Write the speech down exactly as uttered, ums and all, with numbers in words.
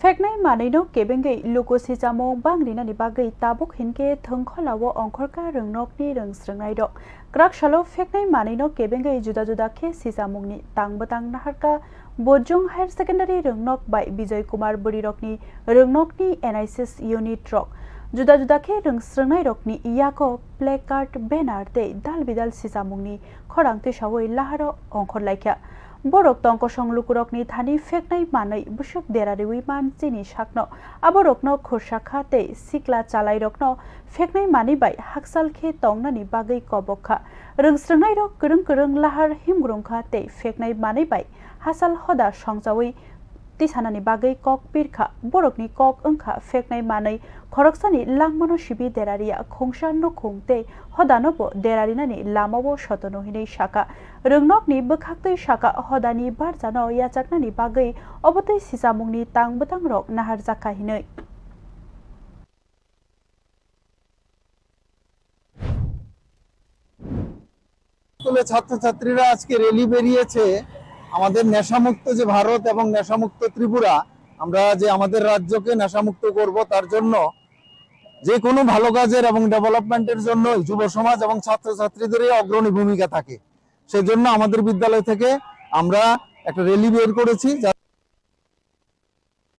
Pheknai manwino kebengwi luku sichamung bang rinani bagwi tabuk hinkhe thwngkhwlao ongkhorkha rwngnokni rwngsrwngnairok. Kwrak salo pheknai manwino kebengwi juda juda khe sichamungni tang bwtang naharkha Bojong Higher Secondary rwngnok bai Bijoy Kumar bwrwirokni rwngnokni N I S S unit rok. Juda juda khe rwngsrwngnairokni yago placard, banner tei dal bidal sichamungni khorang tisaui laharo ongkhorlaikha. Borok tongkosong lukurokni thani pheknai manwi bwswk dera riui man chini sakno, aborokno khursa kha tei sikla chalairokno pheknai manwi bai hakchal khe tongnani bagwi kobok kha. Rwngsrwngnairok kwrwng kwrwng lahar himgrung kha tei pheknai manwi bai hachal hoda songchaui tisanani bagwi kok pirkha. Borokni kok wngkha pheknai manwi khoroksani langmano sibi dera riya, khungsa nukhung tei hodanobo dera rinani lamao sotono hinwi sakha. Rwngnokni bwkhaktwi sakha, hodani barjano yachaknani bagwi obotwi sichamungni tang bwtangrok naharjakha hinwi. স্কুলের ছাত্রছাত্রীরা আজকে র‍্যালি বেরিয়েছে আমাদের নেশামুক্ত যে ভারত এবং নেশামুক্ত ত্রিপুরা, আমরা যে আমাদের রাজ্যকে নেশামুক্ত করব, তার জন্য যে কোনো ভালো কাজের এবং ডেভেলপমেন্টের জন্য যুব সমাজ এবং ছাত্রছাত্রীদেরই অগ্রণী ভূমিকা থাকে। সেজন্য আমাদের বিদ্যালয় থেকে আমরা একটা র‍্যালি বের করেছি।